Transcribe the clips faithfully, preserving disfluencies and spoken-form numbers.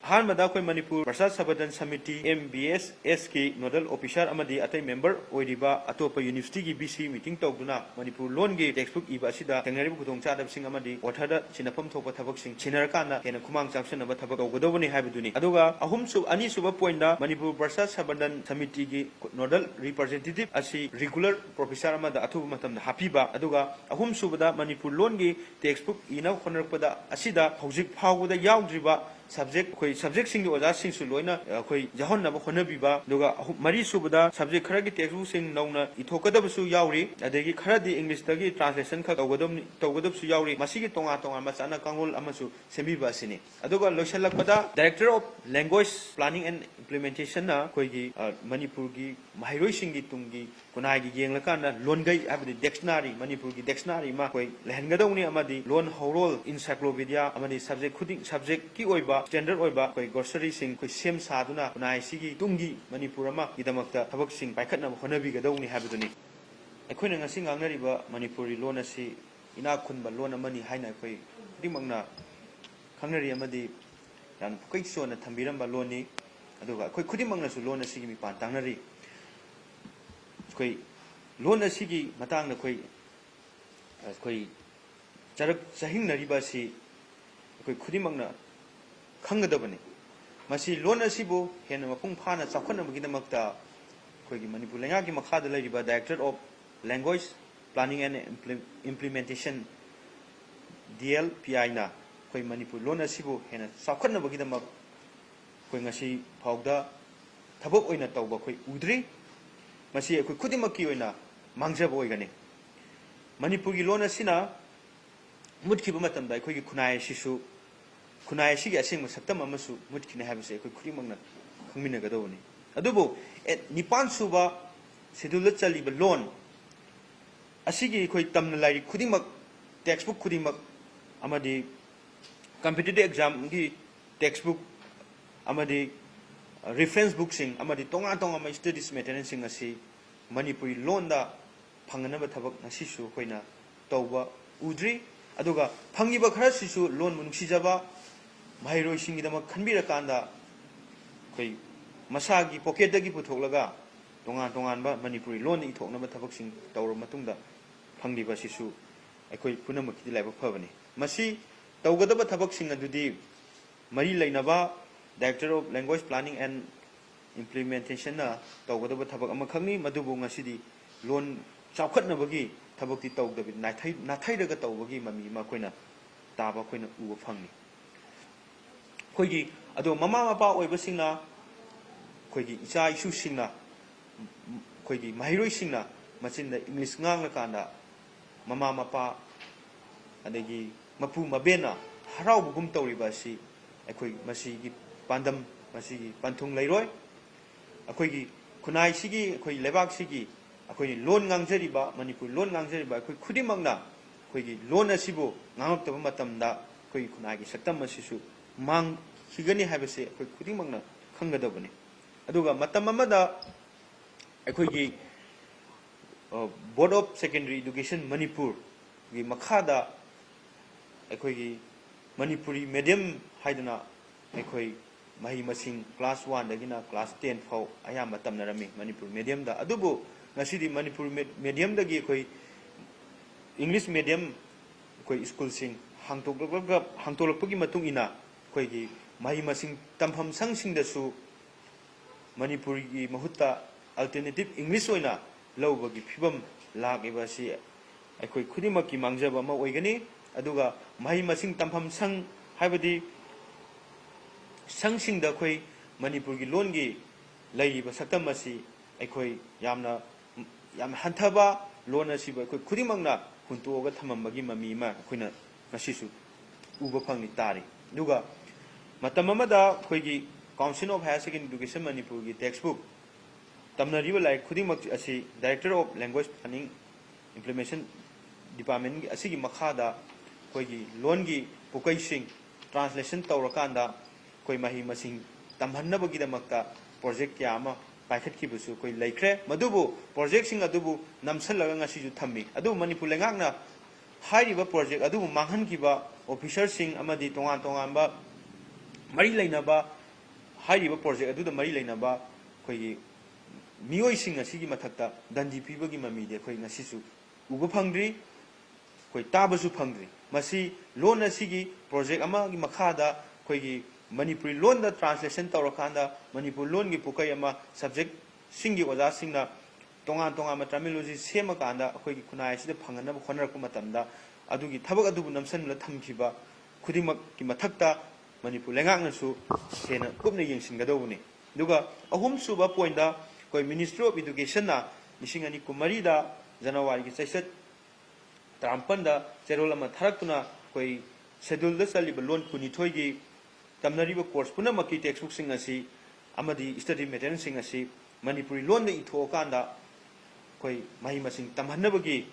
ꯑꯍꯥꯟꯕꯗ ꯑꯩꯈꯣꯏ Manipur Bhasha Sangbardhan Samiti, M B S S ꯀꯤ nodal officer ꯑꯃꯗꯤ ꯑꯇꯩ member ꯑꯣꯏꯔꯤꯕ ꯑꯇꯣꯞꯄ university ꯒꯤ V C meeting ꯇꯧꯗꯨꯅ ꯃꯅꯤꯄꯨꯔ ꯂꯣꯟꯒꯤ textbook ꯏꯕ ꯑꯁꯤꯗ ꯊꯦꯡꯅꯔꯤꯕ ꯈꯨꯗꯣꯡꯆꯥꯗꯕꯁꯤꯡ ꯑꯃꯗꯤ author ꯗ ꯁꯤꯟꯅꯐꯝ ꯊꯣꯛꯄ ꯊꯕꯛꯁꯤꯡ ꯁꯤꯟꯅꯔꯀꯥꯟꯗ ꯍꯦꯟꯅ ꯈꯨꯃꯥꯡ ꯆꯥꯎꯁꯤꯟꯅꯕ ꯊꯕꯛ ꯇꯧꯒꯗꯧꯕꯅꯤ ꯍꯥꯏꯕꯗꯨꯅꯤ꯫ ꯑꯗꯨꯒ ꯑꯍꯨꯝꯁꯨ-, ꯑꯅꯤꯁꯨꯕ point ꯗ ꯃꯅꯤꯄꯨꯔ ꯚꯥꯁꯥ ꯁꯪꯕꯔꯙꯟ ꯁꯃꯤꯇꯤꯒꯤ nodal representative ꯑꯁꯤ regular professor ꯑꯃꯗ ꯑꯊꯨꯕ ꯃꯇꯝꯗ ꯍꯥꯞꯄꯤꯕ, ꯑꯗꯨꯒ ꯑꯍꯨꯝꯁꯨꯕꯗ ꯃꯅꯤꯄꯨꯔ ꯂꯣꯟꯒꯤ textbook ꯏꯅꯕ ꯍꯣꯠꯅꯔꯛꯄꯗ ꯑꯁꯤꯗ ꯍꯧꯖꯤꯛ ꯐꯥꯎꯕꯗ ꯌꯥꯎꯗ꯭ꯔꯤꯕ subject, ꯑꯩꯈꯣꯏ subject ꯁꯤꯡꯒꯤ ꯑꯣꯖꯥꯁꯤꯡꯁꯨ ꯂꯣꯏꯅ ꯑꯩꯈꯣꯏ ꯌꯥꯎꯍꯟꯅꯕ ꯍꯣꯠꯅꯕꯤꯕ, ꯑꯗꯨꯒ ꯑꯍꯨꯝ-, ꯃꯔꯤꯁꯨꯕꯗ subject ꯈꯔꯒꯤ textbook ꯁꯤꯡ ꯅꯧꯅ ꯏꯊꯣꯛꯀꯗꯕꯁꯨ ꯌꯥꯎꯔꯤ, ꯑꯗꯒꯤ ꯈꯔꯗꯤ English ꯇꯒꯤ translation ꯈꯛ ꯇꯧꯒꯗꯕꯅꯤ, ꯇꯧꯒꯗꯕꯁꯨ ꯌꯥꯎꯔꯤ꯫ ꯃꯁꯤꯒꯤ ꯇꯣꯉꯥꯟ ꯇꯣꯉꯥꯟꯕ ꯆꯥꯅ ꯀꯥꯡꯂꯣꯟ ꯑꯃꯁꯨ ꯁꯦꯝꯕꯤꯕ ꯑꯁꯤꯅꯤ꯫ ꯑꯗꯨꯒ ꯂꯣꯏꯁꯤꯜꯂꯛꯄꯗ Director of Language Planning and Implementation ꯅ ꯑꯩꯈꯣꯏꯒꯤ, ꯑ, ꯃꯅꯤꯄꯨꯔꯒꯤ ꯃꯍꯩꯔꯣꯏꯁꯤꯡꯒꯤ ꯇꯨꯡꯒꯤ ꯈꯨꯟꯅꯥꯏꯒꯤ ꯌꯦꯡꯂꯀꯥꯟꯗ ꯂꯣꯟꯒꯩ ꯍꯥꯏꯕꯗꯤ dictionary, ꯃꯅꯤꯄꯨꯔꯒꯤ dictionary ꯑꯃ ꯑꯩꯈꯣꯏ ꯂꯩꯍꯟꯒꯗꯧꯅꯤ, ꯑꯃꯗꯤ ꯂꯣꯟ ꯍꯧꯔꯣꯜ encyclopedia ꯑꯃꯗꯤ subject ꯈꯨꯗꯤꯡ, subject ꯀꯤ ꯑꯣꯏꯕ standard ꯑꯣꯏꯕ ꯑꯩꯈꯣꯏ glossary ꯁꯤꯡ ꯑꯩꯈꯣꯏ ꯁꯦꯝ ꯁꯥꯗꯨꯅ ꯈꯨꯟꯅꯥꯏ ꯑꯁꯤꯒꯤ ꯇꯨꯡꯒꯤ ꯃꯅꯤꯄꯨꯔ ꯑꯃꯒꯤꯗꯃꯛꯇ ꯊꯕꯛꯁꯤꯡ ꯄꯥꯏꯈꯠꯅꯕ ꯍꯣꯠꯅꯕꯤꯒꯗꯧꯅꯤ ꯍꯥꯏꯕꯗꯨꯅꯤ꯫ ꯑꯩꯈꯣꯏꯅ ꯉꯁꯤ ꯉꯥꯡꯅꯔꯤꯕ ꯃꯅꯤꯄꯨꯔꯤ ꯂꯣꯟ ꯑꯁꯤ ꯏꯅꯥꯛ ꯈꯨꯟꯕ ꯂꯣꯟ ꯑꯃꯅꯤ ꯍꯥꯏꯅ ꯑꯩꯈꯣꯏ ꯈꯨꯗꯤꯡꯃꯛꯅ ꯈꯪꯅꯔꯤ ꯑꯃꯗꯤ ꯌꯥꯝꯅ ꯄꯨꯀꯩ ꯆꯣꯟꯅ ꯊꯝꯕꯤꯔꯝꯕ ꯂꯣꯟꯅꯤ꯫ ꯑꯗꯨꯒ ꯑꯩꯈꯣꯏ ꯈꯨꯗꯤꯡꯃꯛꯅꯁꯨ ꯂꯣꯟ ꯑꯁꯤꯒꯤ ꯃꯤꯄꯥꯟ ꯇꯥꯡꯅꯔꯤ꯫ ꯑꯩꯈꯣꯏ ꯂꯣꯟ ꯑꯁꯤꯒꯤ ꯃꯇꯥꯡꯗ ꯑꯩꯈꯣꯏ, ꯑꯩꯈꯣꯏ ꯆꯔꯛ ꯆꯍꯤꯡꯅꯔꯤꯕ ꯑꯁꯤ ꯑꯩꯈꯣꯏ ꯈꯨꯗꯤꯡꯃꯛꯅ ꯈꯪꯒꯗꯕꯅꯤ꯫ ꯃꯁꯤ ꯂꯣꯟ ꯑꯁꯤꯕꯨ ꯍꯦꯟꯅ ꯃꯄꯨꯡ ꯐꯥꯅ ꯆꯥꯎꯈꯠꯅꯕꯒꯤꯗꯃꯛꯇ ꯑꯩꯈꯣꯏꯒꯤ ꯃꯅꯤꯄꯨꯔ ꯂꯩꯉꯥꯛꯀꯤ ꯃꯈꯥꯗ ꯂꯩꯔꯤꯕ Director of Language Planning and Imple-, Implementation, D L P I ꯅ ꯑꯩꯈꯣꯏ ꯃꯅꯤꯄꯨꯔ ꯂꯣꯟ ꯑꯁꯤꯕꯨ ꯍꯦꯟꯅ ꯆꯥꯎꯈꯠꯅꯕꯒꯤꯗꯃꯛ ꯑꯩꯈꯣꯏ ꯉꯁꯤ ꯐꯥꯎꯗ ꯊꯕꯛ ꯑꯣꯏꯅ ꯇꯧꯕ ꯑꯩꯈꯣꯏ ꯎꯗ꯭ꯔꯤ꯫ ꯃꯁꯤ ꯑꯩꯈꯣꯏ ꯈꯨꯗꯤꯡꯃꯛꯀꯤ ꯑꯣꯏꯅ ꯃꯥꯡꯖꯕ ꯑꯣꯏꯒꯅꯤ꯫ ꯃꯅꯤꯄꯨꯔꯒꯤ ꯂꯣꯟ ꯑꯁꯤꯅ ꯃꯨꯠꯈꯤꯕ ꯃꯇꯝꯗ ꯑꯩꯈꯣꯏꯒꯤ ꯈꯨꯟꯅꯥꯏ ꯑꯁꯤꯁꯨ, ꯈꯨꯟꯅꯥꯏ ꯑꯁꯤꯒꯤ ꯑꯁꯦꯡꯕ ꯁꯛꯇꯝ ꯑꯃꯁꯨ ꯃꯨꯠꯈꯤꯅꯤ ꯍꯥꯏꯕꯁꯤ ꯑꯩꯈꯣꯏ ꯈꯨꯗꯤꯡꯃꯛꯅ ꯈꯪꯃꯤꯟꯅꯒꯗꯧꯕꯅꯤ꯫ ꯑꯗꯨꯕꯨ ꯑꯦ-, ꯅꯤꯄꯥꯟ ꯁꯨꯕ schedule ꯗ ꯆꯜꯂꯤꯕ ꯂꯣꯟ ꯑꯁꯤꯒꯤ ꯑꯩꯈꯣꯏ ꯇꯝꯅ ꯂꯥꯏꯔꯤꯛ ꯈꯨꯗꯤꯡꯃꯛ, textbook ꯈꯨꯗꯤꯡꯃꯛ ꯑꯃꯗꯤ competitive exam ꯒꯤ textbook ꯑꯃꯗꯤ reference book ꯁꯤꯡ ꯑꯃꯗꯤ ꯇꯣꯉꯥꯟ ꯇꯣꯉꯥꯟꯕ studies material ꯁꯤꯡ ꯑꯁꯤ ꯃꯅꯤꯄꯨꯔꯤ ꯂꯣꯟꯗ ꯐꯪꯅꯅꯕ ꯊꯕꯛ ꯉꯁꯤꯁꯨ ꯑꯩꯈꯣꯏꯅ ꯇꯧꯕ ꯎꯗ꯭ꯔꯤ꯫ ꯑꯗꯨꯒ ꯐꯪꯉꯤꯕ ꯈꯔꯁꯤꯁꯨ ꯂꯣꯟꯕꯨ ꯅꯨꯡꯁꯤꯖꯕ, ꯃꯍꯩꯔꯣꯏꯁꯤꯡꯒꯤꯗꯃꯛ ꯈꯟꯕꯤꯔꯀꯥꯟꯗ ꯑꯩꯈꯣꯏ ꯃꯁꯥꯒꯤ ꯄꯣꯀꯦꯠꯇꯒꯤ ꯄꯨꯊꯣꯛꯂꯒ ꯇꯣꯉꯥꯟ ꯇꯣꯉꯥꯟꯕ ꯃꯅꯤꯄꯨꯔꯤ ꯂꯣꯟꯗ ꯏꯊꯣꯛꯅꯕ ꯊꯕꯛꯁꯤꯡ ꯇꯧꯔꯕ ꯃꯇꯨꯡꯗ ꯐꯪꯂꯤꯕ ꯑꯁꯤꯁꯨ ꯑꯩꯈꯣꯏ ꯄꯨꯝꯅꯃꯛꯀꯤꯗꯤ ꯂꯥꯏꯕꯛ ꯐꯕꯅꯤ꯫ ꯃꯁꯤ ꯇꯧꯒꯗꯕ ꯊꯕꯛꯁꯤꯡ ꯑꯗꯨꯗꯤ ꯃꯔꯤ ꯂꯩꯅꯕ Director of Language Planning and Implementation ꯅ ꯇꯧꯒꯗꯕ ꯊꯕꯛ ꯑꯃꯈꯛꯅꯤ꯫ ꯃꯗꯨꯕꯨ ꯉꯁꯤꯗꯤ ꯂꯣꯟ ꯆꯥꯎꯈꯠꯅꯕꯒꯤ ꯊꯕꯛꯇꯤ ꯇꯧꯗꯕꯤ ꯅꯥꯊꯩ-, ꯅꯥꯊꯩꯔꯒ ꯇꯧꯕꯒꯤ ꯃꯃꯤ ꯑꯃ ꯑꯩꯈꯣꯏꯅ ꯇꯥꯕ ꯑꯩꯈꯣꯏꯅ ꯎꯕ ꯐꯪꯉꯤ꯫ ꯑꯩꯈꯣꯏꯒꯤ ꯑꯗꯣ ꯃꯃꯥ ꯃꯄꯥ ꯑꯣꯏꯕꯁꯤꯡꯅ, ꯑꯩꯈꯣꯏꯒꯤ ꯏꯆꯥ ꯏꯁꯨꯁꯤꯡꯅ, ꯑꯩꯈꯣꯏꯒꯤ ꯃꯍꯩꯔꯣꯏꯁꯤꯡꯅ ꯃꯆꯤꯟꯗ English ꯉꯥꯡꯂꯀꯥꯟꯗ ꯃꯃꯥ ꯃꯄꯥ ꯑꯗꯒꯤ ꯃꯄꯨ ꯃꯕꯦꯟꯅ ꯍꯔꯥꯎꯕꯒꯨꯝ ꯇꯧꯔꯤꯕ ꯑꯁꯤ ꯑꯩꯈꯣꯏ ꯃꯁꯤꯒꯤ ꯄꯥꯟꯗꯝ, ꯃꯁꯤꯒꯤ ꯄꯟꯊꯨꯡ ꯂꯩꯔꯣꯏ꯫ ꯑꯩꯈꯣꯏꯒꯤ ꯈꯨꯟꯅꯥꯏꯁꯤꯒꯤ, ꯑꯩꯈꯣꯏ ꯂꯩꯕꯥꯛꯁꯤꯒꯤ, ꯑꯩꯈꯣꯏ ꯂꯣꯟ ꯉꯥꯡꯖꯔꯤꯕ, ꯃꯅꯤꯄꯨꯔ ꯂꯣꯟ ꯉꯥꯡꯖꯔꯤꯕ ꯑꯩꯈꯣꯏ ꯈꯨꯗꯤꯡꯃꯛꯅ ꯑꯩꯈꯣꯏꯒꯤ ꯂꯣꯟ ꯑꯁꯤꯕꯨ ꯉꯥꯡꯂꯛꯇꯕ ꯃꯇꯝꯗ ꯑꯩꯈꯣꯏꯒꯤ ꯈꯨꯟꯅꯥꯏꯒꯤ ꯁꯛꯇꯝ ꯑꯁꯤꯁꯨ ꯃꯥꯡꯈꯤꯒꯅꯤ ꯍꯥꯏꯕꯁꯤ ꯑꯩꯈꯣꯏ ꯈꯨꯗꯤꯡꯃꯛꯅ ꯈꯪꯒꯗꯕꯅꯤ꯫ ꯑꯗꯨꯒ ꯃꯇꯝ ꯑꯃꯗ ꯑꯩꯈꯣꯏꯒꯤ, ꯑ, Board of Secondary Education ꯃꯅꯤꯄꯨꯔꯒꯤ ꯃꯈꯥꯗ ꯑꯩꯈꯣꯏꯒꯤ ꯃꯅꯤꯄꯨꯔꯤ medium ꯍꯥꯏꯗꯅ ꯑꯩꯈꯣꯏ ꯃꯍꯩ ꯃꯁꯤꯡ class one ꯗꯒꯤꯅ class ten ꯐꯥꯎ ꯑꯌꯥꯝꯕ ꯇꯝꯅꯔꯝꯃꯤ ꯃꯅꯤꯄꯨꯔ medium ꯗ꯫ ꯑꯗꯨꯕꯨ ꯉꯁꯤꯗꯤ ꯃꯅꯤꯄꯨꯔ me-, medium ꯗꯒꯤ ꯑꯩꯈꯣꯏ English medium ꯑꯩꯈꯣꯏ school ꯁꯤꯡ ꯍꯥꯡꯇꯣꯛꯂꯛꯂꯒ, ꯍꯥꯡꯇꯣꯛꯂꯛꯄꯒꯤ ꯃꯇꯨꯡ ꯏꯟꯅ ꯑꯩꯈꯣꯏꯒꯤ ꯃꯍꯩ ꯃꯁꯤꯡ ꯇꯝꯐꯝ ꯁꯪꯁꯤꯡꯗꯁꯨ ꯃꯅꯤꯄꯨꯔꯤꯒꯤ ꯃꯍꯨꯠꯇ alternative English ꯑꯣꯏꯅ ꯂꯧꯕꯒꯤ ꯐꯤꯕꯝ ꯂꯥꯛꯂꯤꯕ ꯑꯁꯤ ꯑꯩꯈꯣꯏ ꯈꯨꯗꯤꯡꯃꯛꯀꯤ ꯃꯥꯡꯖꯕ ꯑꯃ ꯑꯣꯏꯒꯅꯤ꯫ ꯑꯗꯨꯒ ꯃꯍꯩ ꯃꯁꯤꯡ ꯇꯝꯐꯝ ꯁꯪ, ꯍꯥꯏꯕꯗꯤ ꯁꯪꯁꯤꯡꯗ ꯑꯩꯈꯣꯏ ꯃꯅꯤꯄꯨꯔꯒꯤ ꯂꯣꯟꯒꯤ ꯂꯩꯔꯤꯕ ꯁꯛꯇꯝ ꯑꯁꯤ ꯑꯩꯈꯣꯏ ꯌꯥꯝꯅ, ꯌꯥꯝꯅ ꯍꯟꯊꯕ, ꯂꯣꯟ ꯑꯁꯤꯕꯨ ꯑꯩꯈꯣꯏ ꯈꯨꯗꯤꯡꯃꯛꯅ ꯍꯨꯟꯇꯣꯛꯑꯒ ꯊꯝꯃꯝꯕꯒꯤ ꯃꯃꯤ ꯑꯃ ꯑꯩꯈꯣꯏꯅ ꯉꯁꯤꯁꯨ ꯎꯕ ꯐꯪꯂꯤ, ꯇꯥꯔꯤ꯫ ꯑꯗꯨꯒ ꯃꯇꯝ ꯑꯃꯗ ꯑꯩꯈꯣꯏꯒꯤ Council of Higher Secondary Education ꯃꯅꯤꯄꯨꯔꯒꯤ textbook, ꯇꯝꯅꯔꯤꯕ ꯂꯥꯏꯔꯤꯛ ꯈꯨꯗꯤꯡꯃꯛ ꯑꯁꯤ Director of Language Planning Implementation Department ꯑꯁꯤꯒꯤ ꯃꯈꯥꯗ ꯑꯩꯈꯣꯏꯒꯤ ꯂꯣꯟꯒꯤ ꯄꯨꯀꯩꯁꯤꯡ translation ꯇꯧꯔꯀꯥꯟꯗ ꯑꯩꯈꯣꯏ ꯃꯍꯩ ꯃꯁꯤꯡ ꯇꯝꯍꯟꯅꯕꯒꯤꯗꯃꯛꯇ project ꯀꯌꯥ ꯑꯃ ꯄꯥꯏꯈꯠꯈꯤꯕꯁꯨ ꯑꯩꯈꯣꯏ ꯂꯩꯈ꯭ꯔꯦ꯫ ꯃꯗꯨꯕꯨ project ꯁꯤꯡ ꯑꯗꯨꯕꯨ ꯅꯝꯁꯤꯜꯂꯒ ꯉꯁꯤꯁꯨ ꯊꯝꯃꯤ꯫ ꯑꯗꯨꯕꯨ ꯃꯅꯤꯄꯨꯔ ꯂꯩꯉꯥꯛꯅ ꯍꯥꯏꯔꯤꯕ project ꯑꯗꯨꯕꯨ ꯃꯥꯡꯍꯟꯈꯤꯕ officer ꯁꯤꯡ ꯑꯃꯗꯤ ꯇꯣꯉꯥꯟ ꯇꯣꯉꯥꯟꯕ ꯃꯔꯤ ꯂꯩꯅꯕ, ꯍꯥꯏꯔꯤꯕ ꯄ꯭ꯔꯣꯖꯦꯛ ꯑꯗꯨꯗ ꯃꯔꯤ ꯂꯩꯅꯕ ꯑꯩꯈꯣꯏꯒꯤ ꯃꯤꯑꯣꯏꯁꯤꯡ ꯑꯁꯤꯒꯤ ꯃꯊꯛꯇ ꯗꯟꯗꯤ ꯄꯤꯕꯒꯤ ꯃꯃꯤꯗꯤ ꯑꯩꯈꯣꯏ ꯉꯁꯤꯁꯨ ꯎꯕ ꯐꯪꯗ꯭ꯔꯤ, ꯑꯩꯈꯣꯏ ꯇꯥꯕꯁꯨ ꯐꯪꯗ꯭ꯔꯤ꯫ ꯃꯁꯤ ꯂꯣꯟ ꯑꯁꯤꯒꯤ ꯄ꯭ꯔꯣꯖꯦꯛ ꯑꯃꯒꯤ ꯃꯈꯥꯗ ꯑꯩꯈꯣꯏꯒꯤ ꯃꯅꯤꯄꯨꯔꯤ ꯂꯣꯟꯗ ꯇ꯭ꯔꯥꯟꯁꯂꯦꯁꯟ ꯇꯧꯔꯀꯥꯟꯗ ꯃꯅꯤꯄꯨꯔ ꯂꯣꯟꯒꯤ ꯄꯨꯀꯩ ꯑꯃ ꯁꯕꯖꯦꯛꯁꯤꯡꯒꯤ ꯑꯣꯖꯥꯁꯤꯡꯅ ꯇꯣꯉꯥꯟ ꯇꯣꯉꯥꯟꯕ ꯇꯔꯃꯤꯅꯣꯂꯣꯖꯤ ꯁꯦꯝꯃꯀꯥꯟꯗ ꯑꯩꯈꯣꯏꯒꯤ ꯈꯨꯟꯅꯥꯏ ꯑꯁꯤꯗ ꯐꯪꯍꯟꯅꯕ ꯍꯣꯠꯅꯔꯛꯄ ꯃꯇꯝꯗ, ꯑꯗꯨꯒꯤ ꯊꯕꯛ ꯑꯗꯨꯕꯨ ꯅꯝꯁꯤꯟꯗꯨꯅ ꯊꯝꯈꯤꯕ ꯈꯨꯗꯤꯡꯃꯛꯀꯤ ꯃꯊꯛꯇ ꯃꯅꯤꯄꯨꯔ ꯂꯩꯉꯥꯛꯅꯁꯨ ꯍꯦꯟꯅ ꯀꯨꯞꯅ ꯌꯦꯡꯁꯤꯟꯒꯗꯧꯕꯅꯤ꯫ ꯑꯗꯨꯒ ꯑꯍꯨꯝꯁꯨꯕ ꯄꯣꯏꯟꯗ, ꯑꯩꯈꯣꯏ ꯃꯤꯅꯤꯁꯇ꯭ꯔꯤ ꯑꯣꯐ ꯏꯗꯨꯀꯦꯁꯟꯅ ꯂꯤꯁꯤꯡ ꯑꯅꯤ ꯀꯨꯟꯃꯔꯤꯗ ꯖꯅꯋꯥꯔꯤꯒꯤ ꯆꯩꯆꯠ ꯇꯔꯥꯃꯥꯄꯟꯗ ꯆꯦꯔꯣꯜ ꯑꯃ ꯊꯥꯔꯛꯇꯨꯅ ꯑꯩꯈꯣꯏ ꯁꯦꯗꯨꯜꯗ ꯆꯜꯂꯤꯕ ꯂꯣꯟ ꯀꯨꯟꯅꯤꯊꯣꯏꯒꯤ ꯇꯝꯅꯔꯤꯕ ꯀꯣꯔꯁ ꯄꯨꯝꯅꯃꯛꯀꯤ ꯇꯦꯛꯁꯕꯨꯛꯁꯤꯡ ꯑꯁꯤ ꯑꯃꯗꯤ ꯁ꯭ꯇꯗꯤ ꯃꯦꯇꯔꯤꯌꯦꯜꯁꯤꯡ ꯑꯁꯤ ꯃꯅꯤꯄꯨꯔꯤ ꯂꯣꯟꯗ ꯏꯊꯣꯛꯑꯀꯥꯟꯗ ꯑꯩꯈꯣꯏ ꯃꯍꯩ ꯃꯁꯤꯡ ꯇꯝꯍꯟꯅꯕꯒꯤ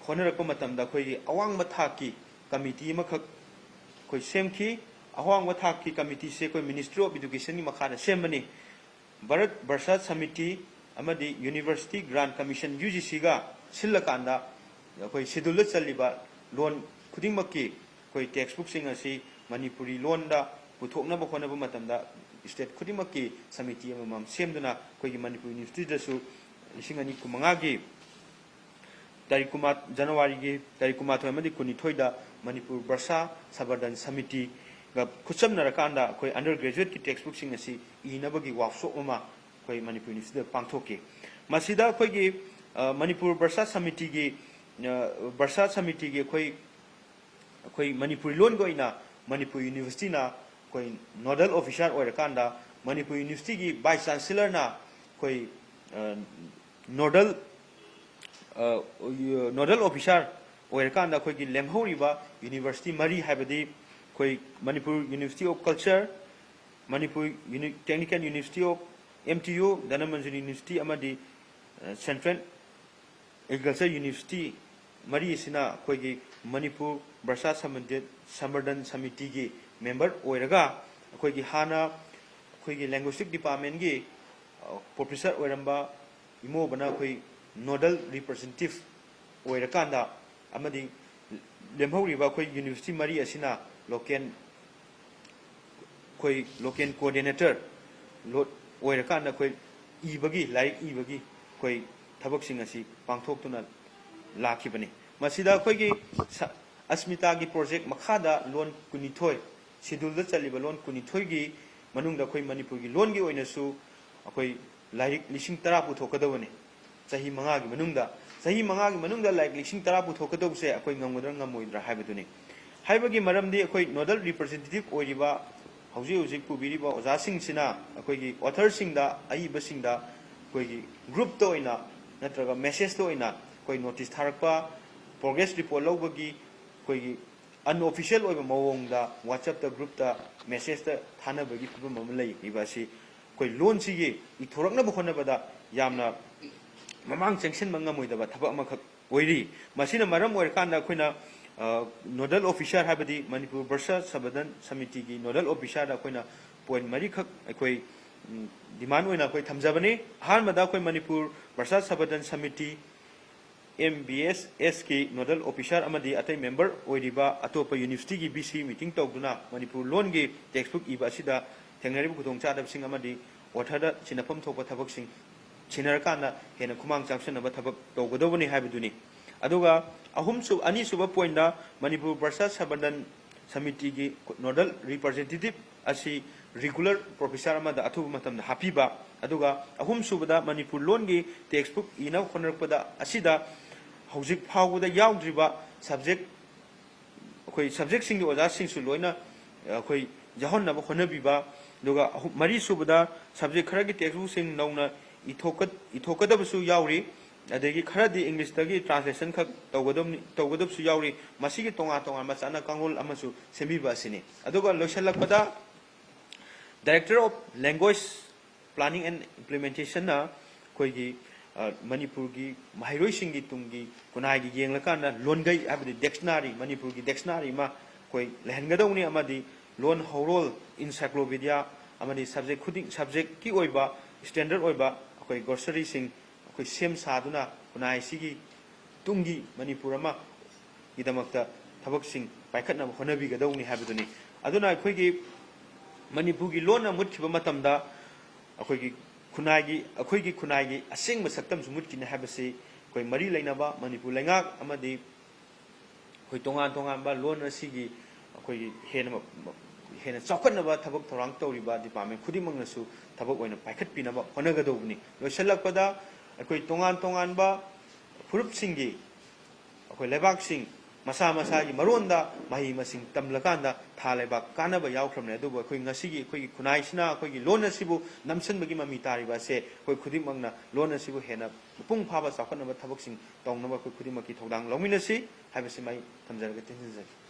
ꯍꯣꯠꯅꯔꯛꯄ ꯃꯇꯝꯗ ꯑꯩꯈꯣꯏꯒꯤ ꯑꯋꯥꯡꯕ ꯊꯥꯛꯀꯤ ꯀꯃꯤꯇꯤ ꯑꯃꯈꯛ ꯑꯩꯈꯣꯏ ꯁꯦꯝꯈꯤ꯫ ꯑꯋꯥꯡꯕ ꯊꯥꯛꯀꯤ ꯀꯃꯤꯇꯤꯁꯦ ꯑꯩꯈꯣꯏ ꯃꯤꯅꯤꯁꯇ꯭ꯔꯤ ꯑꯣꯐ ꯏꯗꯨꯀꯦꯁꯟꯒꯤ ꯃꯈꯥꯗ ꯁꯦꯝꯕꯅꯤ꯫ ꯚꯥꯔꯠ ꯚꯥꯔꯁꯥ ꯁꯃꯤꯇꯤ ꯑꯃꯗꯤ ꯌꯨꯅꯤꯚꯔꯁꯤꯇꯤ ꯒ꯭ꯔꯥꯟ ꯀꯃꯤꯁꯟ, ꯌꯨ ꯖꯤ ꯁꯤꯒ ꯁꯤꯜꯂꯀꯥꯟꯗ ꯑꯩꯈꯣꯏ ꯁꯦꯗꯨꯜꯗ ꯆꯜꯂꯤꯕ ꯂꯣꯟ ꯈꯨꯗꯤꯡꯃꯛꯀꯤ ꯑꯩꯈꯣꯏ ꯇꯦꯛꯁꯕꯨꯛꯁꯤꯡ ꯑꯁꯤ ꯃꯅꯤꯄꯨꯔꯤ ꯂꯣꯟꯗ ꯄꯨꯊꯣꯛꯅꯕ ꯍꯣꯠꯅꯕ ꯃꯇꯝꯗ ꯁ꯭ꯇꯦꯠ ꯈꯨꯗꯤꯡꯃꯛꯀꯤ ꯁꯃꯤꯇꯤ ꯑꯃꯃꯝ ꯁꯦꯝꯗꯨꯅ ꯑꯩꯈꯣꯏꯒꯤ ꯃꯅꯤꯄꯨꯔ ꯌꯨꯅꯤꯚꯔꯁꯤꯇꯤꯗꯁꯨ ꯂꯤꯁꯤꯡ ꯑꯅꯤ ꯀꯨꯟꯃꯉꯥꯒꯤ ꯇꯥꯔꯤꯛ ꯀꯨꯟꯃꯥ-, ꯖꯅꯋꯥꯔꯤꯒꯤ ꯇꯥꯔꯤꯛ ꯀꯨꯟꯃꯥꯊꯣꯏ ꯑꯃꯗꯤ ꯀꯨꯟꯅꯤꯊꯣꯏꯗ ꯃꯅꯤꯄꯨꯔ ꯚꯥꯔꯁꯥ ꯁꯝꯕꯔꯙꯟ ꯁꯃꯤꯇꯤꯒ ꯈꯨꯠꯁꯝꯅꯔꯀꯥꯟꯗ ꯑꯩꯈꯣꯏ ꯑꯟꯗꯔ ꯒ꯭ꯔꯦꯖꯨꯑꯦꯠꯀꯤ ꯇꯦꯛꯁꯕꯨꯛꯁꯤꯡ ꯑꯁꯤ ꯏꯅꯕꯒꯤ ꯋꯥꯛꯁꯣꯞ ꯑꯃ ꯑꯩꯈꯣꯏ ꯃꯅꯤꯄꯨꯔ ꯌꯨꯅꯤꯚꯔꯁꯤꯇꯤꯗ ꯄꯥꯡꯊꯣꯛꯈꯤ꯫ ꯃꯁꯤꯗ ꯑꯩꯈꯣꯏꯒꯤ, ꯑ, ꯃꯅꯤꯄꯨꯔ ꯚꯥꯔꯁꯥ ꯁꯃꯤꯇꯤꯒꯤ, ꯑ, ꯚꯥꯔꯁꯥ ꯁꯃꯤꯇꯤꯒꯤ ꯑꯩꯈꯣꯏ, ꯑꯩꯈꯣꯏ ꯃꯅꯤꯄꯨꯔꯤ ꯂꯣꯟꯒꯤ ꯑꯣꯏꯅ ꯃꯅꯤꯄꯨꯔ ꯌꯨꯅꯤꯚꯔꯁꯤꯇꯤꯅ ꯑꯩꯈꯣꯏ ꯅꯣꯗꯜ ꯑꯣꯐꯤꯁꯥꯔ ꯑꯣꯏꯔꯀꯥꯟꯗ, ꯃꯅꯤꯄꯨꯔ ꯌꯨꯅꯤꯚꯔꯁꯤꯇꯤꯒꯤ ꯚꯥꯏꯁ ꯆꯥꯟꯁꯦꯂꯔꯅ ꯑꯩꯈꯣꯏ, ꯑ, ꯅꯣꯗꯜ, ꯑ, ꯅꯣꯗꯜ ꯑꯣꯐꯤꯁꯥꯔ ꯑꯣꯏꯔꯀꯥꯟꯗ ꯑꯩꯈꯣꯏꯒꯤ ꯂꯦꯝꯍꯧꯔꯤꯕ ꯌꯨꯅꯤꯚꯔꯁꯤꯇꯤ ꯃꯔꯤ, ꯍꯥꯏꯕꯗꯤ ꯑꯩꯈꯣꯏ Manipur university of culture, Manipur uni-, technical university of, M T U, Dhanamanjuri university ꯑꯃꯗꯤ, ꯑ, ꯁꯦꯟꯇ꯭ꯔꯦꯜ ꯑꯦꯒ꯭ꯔꯤꯀꯜꯆꯔ ꯌꯨꯅꯤꯚꯔꯁꯤꯇꯤ ꯃꯔꯤ ꯑꯁꯤꯅ ꯑꯩꯈꯣꯏꯒꯤ ꯃꯅꯤꯄꯨꯔ ꯚꯥꯔꯁꯥ ꯁꯝꯕꯟꯗꯤꯠ-, ꯁꯝꯕꯔꯙꯟ ꯁꯃꯤꯇꯤꯒꯤ ꯃꯦꯝꯕꯔ ꯑꯣꯏꯔꯒ, ꯑꯩꯈꯣꯏꯒꯤ ꯍꯥꯟꯅ ꯑꯩꯈꯣꯏꯒꯤ ꯂꯦꯡꯒ꯭ꯋꯤꯁꯇꯤꯛ ꯗꯤꯄꯥꯔꯠꯃꯦꯟꯒꯤ, ꯑ, ꯄ꯭ꯔꯣꯐꯦꯁꯔ ꯑꯣꯏꯔꯝꯕ ꯏꯃꯣꯕꯅ ꯑꯩꯈꯣꯏ ꯅꯣꯗꯜ ꯔꯤꯄ꯭ꯔꯖꯦꯟꯇꯦꯇꯤꯚ ꯑꯣꯏꯔꯀꯥꯟꯗ, ꯑꯃꯗꯤ ꯂꯦꯝꯍꯧꯔꯤꯕ ꯑꯩꯈꯣꯏ ꯌꯨꯅꯤꯚꯔꯁꯤꯇꯤ ꯃꯔꯤ ꯑꯁꯤꯅ ꯂꯣꯀꯦꯜ, ꯑꯩꯈꯣꯏ ꯂꯣꯀꯦꯜ ꯀꯣꯑꯣꯔꯗꯤꯅꯦꯇꯔ ꯑꯣꯏꯔꯀꯥꯟꯗ ꯑꯩꯈꯣꯏ ꯏꯕꯒꯤ, ꯂꯥꯏꯔꯤꯛ ꯏꯕꯒꯤ ꯑꯩꯈꯣꯏ ꯊꯕꯛꯁꯤꯡ ꯑꯁꯤ ꯄꯥꯡꯊꯣꯛꯇꯨꯅ ꯂꯥꯛꯈꯤꯕꯅꯤ꯫ ꯃꯁꯤꯗ ꯑꯩꯈꯣꯏꯒꯤ ꯁ-, ꯑꯁꯃꯤꯇꯥꯒꯤ ꯄ꯭ꯔꯣꯖꯦꯛ ꯃꯈꯥꯗ ꯂꯣꯟ ꯀꯨꯟꯅꯤꯊꯣꯏ, ꯁꯦꯗꯨꯜꯗ ꯆꯜꯂꯤꯕ ꯂꯣꯟ ꯀꯨꯟꯅꯤꯊꯣꯏꯒꯤ ꯃꯅꯨꯡꯗ ꯑꯩꯈꯣꯏ ꯃꯅꯤꯄꯨꯔꯒꯤ ꯂꯣꯟꯒꯤ ꯑꯣꯏꯅꯁꯨ ꯑꯩꯈꯣꯏ ꯂꯥꯏꯔꯤꯛ ꯂꯤꯁꯤꯡ ꯇꯔꯥ ꯄꯨꯊꯣꯛꯀꯗꯕꯅꯤ꯫ ꯆꯍꯤ ꯃꯉꯥꯒꯤ ꯃꯅꯨꯡꯗ, ꯆꯍꯤ ꯃꯉꯥꯒꯤ ꯃꯅꯨꯡꯗ ꯂꯥꯏꯔꯤꯛ ꯂꯤꯁꯤꯡ ꯇꯔꯥ ꯄꯨꯊꯣꯛꯀꯗꯧꯕꯁꯦ ꯑꯩꯈꯣꯏ ꯉꯝꯒꯗ꯭ꯔꯥ ꯉꯝꯃꯣꯏꯗ꯭ꯔꯥ ꯍꯥꯏꯕꯗꯨꯅꯤ꯫ ꯍꯥꯏꯕꯒꯤ ꯃꯔꯝꯗꯤ ꯑꯩꯈꯣꯏ ꯅꯣꯗꯜ ꯔꯤꯄ꯭ꯔꯖꯦꯟꯇꯦꯇꯤꯚ ꯑꯣꯏꯔꯤꯕ, ꯍꯧꯖꯤꯛ ꯍꯧꯖꯤꯛ ꯄꯨꯕꯤꯔꯤꯕ ꯑꯣꯖꯥꯁꯤꯡꯁꯤꯅ ꯑꯩꯈꯣꯏꯒꯤ ꯑꯣꯊꯔꯁꯤꯡꯗ, ꯑꯏꯕꯁꯤꯡꯗ ꯑꯩꯈꯣꯏꯒꯤ ꯒ꯭ꯔꯨꯞꯇ ꯑꯣꯏꯅ ꯅꯠꯇ꯭ꯔꯒ ꯃꯦꯁꯦꯖꯇ ꯑꯣꯏꯅ ꯑꯩꯈꯣꯏ ꯅꯣꯇꯤꯁ ꯊꯥꯔꯛꯄ, ꯄ꯭ꯔꯣꯒ꯭ꯔꯦꯁ ꯔꯤꯄꯣꯔꯠ ꯂꯧꯕꯒꯤ ꯑꯩꯈꯣꯏꯒꯤ ꯑꯟꯑꯣꯐꯤꯁꯤꯌꯦꯜ ꯑꯣꯏꯕ ꯃꯑꯣꯡꯗ WhatsApp-ꯇ, ꯒ꯭ꯔꯨꯞꯇ ꯃꯦꯁꯦꯖꯇ ꯊꯥꯅꯕꯒꯤ ꯐꯤꯕꯝ ꯑꯃ ꯂꯩꯔꯤꯕ ꯑꯁꯤ ꯑꯩꯈꯣꯏ ꯂꯣꯟꯁꯤꯒꯤ ꯏꯊꯣꯔꯛꯅꯕ ꯍꯣꯠꯅꯕꯗ ꯌꯥꯝꯅ ꯃꯃꯥꯡ ꯆꯪꯁꯤꯟꯕ ꯉꯝꯃꯣꯏꯗꯕ ꯊꯕꯛ ꯑꯃꯈꯛ ꯑꯣꯏꯔꯤ꯫ ꯃꯁꯤꯅ ꯃꯔꯝ ꯑꯣꯏꯔꯀꯥꯟꯗ ꯑꯩꯈꯣꯏꯅ, ꯑ, ꯅꯣꯗꯜ ꯑꯣꯐꯤꯁꯥꯔ, ꯍꯥꯏꯕꯗꯤ ꯃꯅꯤꯄꯨꯔ ꯚꯥꯁꯥ ꯁꯪꯕꯔꯙꯟ ꯁꯃꯤꯇꯤꯒꯤ ꯅꯣꯗꯜ ꯑꯣꯐꯤꯁꯥꯔꯗ ꯑꯩꯈꯣꯏꯅ ꯄꯣꯏꯟ ꯃꯔꯤꯈꯛ ꯑꯩꯈꯣꯏ, ꯎꯝ, ꯗꯤꯃꯥꯟ ꯑꯣꯏꯅ ꯑꯩꯈꯣꯏ ꯊꯝꯖꯕꯅꯤ꯫ ꯑꯍꯥꯟꯕꯗ, ꯑꯩꯈꯣꯏ Manipur Bhasha Sangbardhan Samiti, M B S S-ꯀꯤ ꯅꯣꯗꯜ ꯑꯣꯐꯤꯁꯥꯔ ꯑꯃꯗꯤ ꯑꯇꯩ ꯃꯦꯝꯕꯔ ꯑꯣꯏꯔꯤꯕ ꯑꯇꯣꯞꯄ ꯌꯨꯅꯤꯚꯔꯁꯤꯇꯤꯒꯤ V C meeting ꯇꯧꯗꯨꯅ ꯃꯅꯤꯄꯨꯔ ꯂꯣꯟꯒꯤ ꯇꯦꯛꯁꯕꯨꯛ ꯏꯕ ꯑꯁꯤꯗ ꯊꯦꯡꯅꯔꯤꯕ ꯈꯨꯗꯣꯡꯆꯥꯗꯕꯁꯤꯡ ꯑꯃꯗꯤ ꯑꯣꯊꯔꯗ ꯁꯤꯟꯅꯐꯝ ꯊꯣꯛꯄ ꯊꯕꯛꯁꯤꯡ ꯁꯤꯟꯅꯔꯀꯥꯟꯗ ꯍꯦꯟꯅ ꯈꯨꯃꯥꯡ ꯆꯥꯎꯁꯤꯟꯅꯕ ꯊꯕꯛ ꯇꯧꯒꯗꯧꯕꯅꯤ ꯍꯥꯏꯕꯗꯨꯅꯤ꯫ ꯑꯗꯨꯒ ꯑꯍꯨꯝꯁꯨ-, ꯑꯅꯤꯁꯨꯕ ꯄꯣꯏꯟꯗ ꯃꯅꯤꯄꯨꯔ ꯚꯥꯁꯥ ꯁꯪꯕꯔꯙꯟ ꯁꯃꯤꯇꯤꯒꯤ ꯅꯣꯗꯜ ꯔꯤꯄ꯭ꯔꯖꯦꯟꯇꯦꯇꯤꯚ ꯑꯁꯤ ꯔꯤꯒꯨꯂꯔ ꯄ꯭ꯔꯣꯐꯦꯁꯔ ꯑꯃꯗ ꯑꯊꯨꯕ ꯃꯇꯝꯗ ꯍꯥꯞꯄꯤꯕ, ꯑꯗꯨꯒ ꯑꯍꯨꯝꯁꯨꯕꯗ ꯃꯅꯤꯄꯨꯔ ꯂꯣꯟꯒꯤ ꯇꯦꯛꯁꯕꯨꯛ ꯏꯅꯕ ꯍꯣꯠꯅꯔꯛꯄꯗ ꯑꯁꯤꯗ ꯍꯧꯖꯤꯛ ꯐꯥꯎꯕꯗ ꯌꯥꯎꯗ꯭ꯔꯤꯕ ꯁꯕꯖꯦꯛ, ꯑꯩꯈꯣꯏ ꯁꯕꯖꯦꯛꯁꯤꯡꯒꯤ ꯑꯣꯖꯥꯁꯤꯡꯁꯨ ꯂꯣꯏꯅ ꯑꯩꯈꯣꯏ ꯌꯥꯎꯍꯟꯅꯕ ꯍꯣꯠꯅꯕꯤꯕ, ꯑꯗꯨꯒ ꯑꯍꯨꯝ, ꯃꯔꯤꯁꯨꯕꯗ ꯁꯕꯖꯦꯛ ꯈꯔꯒꯤ ꯇꯦꯛꯁꯕꯨꯛꯁꯤꯡ ꯅꯧꯅ ꯏꯊꯣꯛꯀ-, ꯏꯊꯣꯛꯀꯗꯕꯁꯨ ꯌꯥꯎꯔꯤ꯫ ꯑꯗꯒꯤ ꯈꯔꯗꯤ ꯏꯪꯂꯤꯁꯇꯒꯤ ꯇ꯭ꯔꯥꯟꯁꯂꯦꯁꯟ ꯈꯛ ꯇꯧꯒꯗꯕꯅꯤ, ꯇꯧꯒꯗꯕꯁꯨ ꯌꯥꯎꯔꯤ꯫ ꯃꯁꯤꯒꯤ ꯇꯣꯉꯥꯟ ꯇꯣꯉꯥꯟꯕ ꯆꯠꯅ ꯀꯥꯡꯂꯣꯟ ꯑꯃꯁꯨ ꯁꯦꯝꯕꯤꯕ ꯑꯁꯤꯅꯤ꯫ ꯑꯗꯨꯒ ꯂꯣꯏꯁꯤꯜꯂꯛꯄꯗ, Director of Language Planning and Implementation-ꯅ ꯑꯩꯈꯣꯏꯒꯤ, ꯑ, ꯃꯅꯤꯄꯨꯔꯒꯤ ꯃꯍꯩꯔꯣꯏꯁꯤꯡꯒꯤ ꯇꯨꯡꯒꯤ ꯈꯨꯟꯅꯥꯏꯒꯤ ꯌꯦꯡꯂꯀꯥꯟꯗ ꯂꯣꯟꯒꯩ, ꯍꯥꯏꯕꯗꯤ ꯗꯤꯛꯁꯅꯥꯔꯤ, ꯃꯅꯤꯄꯨꯔꯒꯤ ꯗꯤꯛꯁꯅꯥꯔꯤ ꯑꯃ ꯑꯩꯈꯣꯏ ꯂꯩꯍꯟꯒꯗꯧꯅꯤ, ꯑꯃꯗꯤ ꯂꯣꯟ ꯍꯧꯔꯣꯜ, encyclopedia, ꯑꯃꯗꯤ ꯁꯕꯖꯦꯛ ꯈꯨꯗꯤꯡ, ꯁꯕꯖꯦꯛꯀꯤ ꯑꯣꯏꯕ ꯁ꯭ꯇꯦꯟꯗꯔꯠ ꯑꯣꯏꯕ ꯑꯩꯈꯣꯏ ꯒ꯭ꯔꯣꯁꯔꯤꯁꯤꯡ ꯑꯩꯈꯣꯏ ꯁꯦꯝ ꯁꯥꯗꯨꯅ ꯈꯨꯟꯅꯥꯏꯁꯤꯒꯤ ꯇꯨꯡꯒꯤ ꯃꯅꯤꯄꯨꯔ ꯑꯃꯒꯤꯗꯃꯛꯇ ꯊꯕꯛꯁꯤꯡ ꯄꯥꯏꯈꯠꯅꯕ ꯍꯣꯠꯅꯕꯤꯒꯗꯧꯅꯤ ꯍꯥꯏꯕꯗꯨꯅꯤ꯫ ꯑꯗꯨꯅ ꯑꯩꯈꯣꯏꯒꯤ ꯃꯅꯤꯄꯨꯔꯒꯤ ꯂꯣꯟꯅ ꯃꯨꯠꯈꯤꯕ ꯃꯇꯝꯗ ꯑꯩꯈꯣꯏꯒꯤ ꯈꯨꯟꯅꯥꯏꯒꯤ, ꯑꯩꯈꯣꯏꯒꯤ ꯈꯨꯟꯅꯥꯏꯒꯤ ꯑꯁꯦꯡꯕ ꯁꯛꯇꯝꯁꯨ ꯃꯨꯠꯈꯤꯅꯤ ꯍꯥꯏꯕꯁꯤ ꯑꯩꯈꯣꯏ ꯃꯔꯤ ꯂꯩꯅꯕ ꯃꯅꯤꯄꯨꯔ ꯂꯩꯉꯥꯛ ꯑꯃꯗꯤ ꯑꯩꯈꯣꯏ ꯇꯣꯉꯥꯟ ꯇꯣꯉꯥꯟꯕ ꯂꯣꯟ ꯑꯁꯤꯒꯤ ꯑꯩꯈꯣꯏꯒꯤ ꯍꯦꯟꯅ ꯃ-, ꯃ-, ꯍꯦꯟꯅ ꯆꯥꯎꯈꯠꯅꯕ ꯊꯕꯛ ꯊꯧꯔꯥꯡ ꯇꯧꯔꯤꯕ ꯗꯤꯄꯥꯔꯠꯃꯦꯟ ꯈꯨꯗꯤꯡꯃꯛꯅꯁꯨ ꯊꯕꯛ ꯑꯣꯏꯅ ꯄꯥꯏꯈꯠꯄꯤꯅꯕ ꯍꯣꯠꯅꯒꯗꯧꯕꯅꯤ꯫ ꯂꯣꯏꯁꯤꯜꯂꯛꯄꯗ, ꯑꯩꯈꯣꯏ ꯇꯣꯉꯥꯟ ꯇꯣꯉꯥꯟꯕ ꯐꯨꯔꯨꯞꯁꯤꯡꯒꯤ, ꯑꯩꯈꯣꯏ ꯂꯩꯕꯥꯛꯁꯤꯡ ꯃꯁꯥ ꯃꯁꯥꯒꯤ ꯃꯔꯣꯟꯗ ꯃꯍꯩ ꯃꯁꯤꯡ ꯇꯝꯂꯀꯥꯟꯗ ꯊꯥ ꯂꯩꯕꯥꯛ ꯀꯥꯟꯅꯕ ꯌꯥꯎꯈ꯭ꯔꯕꯅꯤ꯫ ꯑꯗꯨꯕꯨ ꯑꯩꯈꯣꯏ ꯉꯁꯤꯒꯤ ꯑꯩꯈꯣꯏꯒꯤ ꯈꯨꯟꯅꯥꯏꯁꯤꯅ ꯑꯩꯈꯣꯏꯒꯤ ꯂꯣꯟ ꯑꯁꯤꯕꯨ ꯅꯝꯁꯤꯟꯕꯒꯤ ꯃꯃꯤ ꯇꯥꯔꯤꯕ ꯑꯁꯦ ꯑꯩꯈꯣꯏ ꯈꯨꯗꯤꯡꯃꯛꯅ ꯂꯣꯟ ꯑꯁꯤꯕꯨ ꯍꯦꯟꯅ ꯃꯄꯨꯡ ꯐꯥꯕ ꯆꯥꯎꯈꯠꯅꯕ ꯊꯕꯛꯁꯤꯡ ꯇꯧꯅꯕ ꯑꯩꯈꯣꯏ ꯈꯨꯗꯤꯡꯃꯛꯀꯤ ꯊꯧꯗꯥꯡ ꯂꯧꯃꯤꯟꯅꯁꯤ ꯍꯥꯏꯕꯁꯤꯃ ꯑꯩ ꯊꯝꯖꯔꯒ ꯇꯦꯟꯁꯤꯟꯖꯒꯦ꯫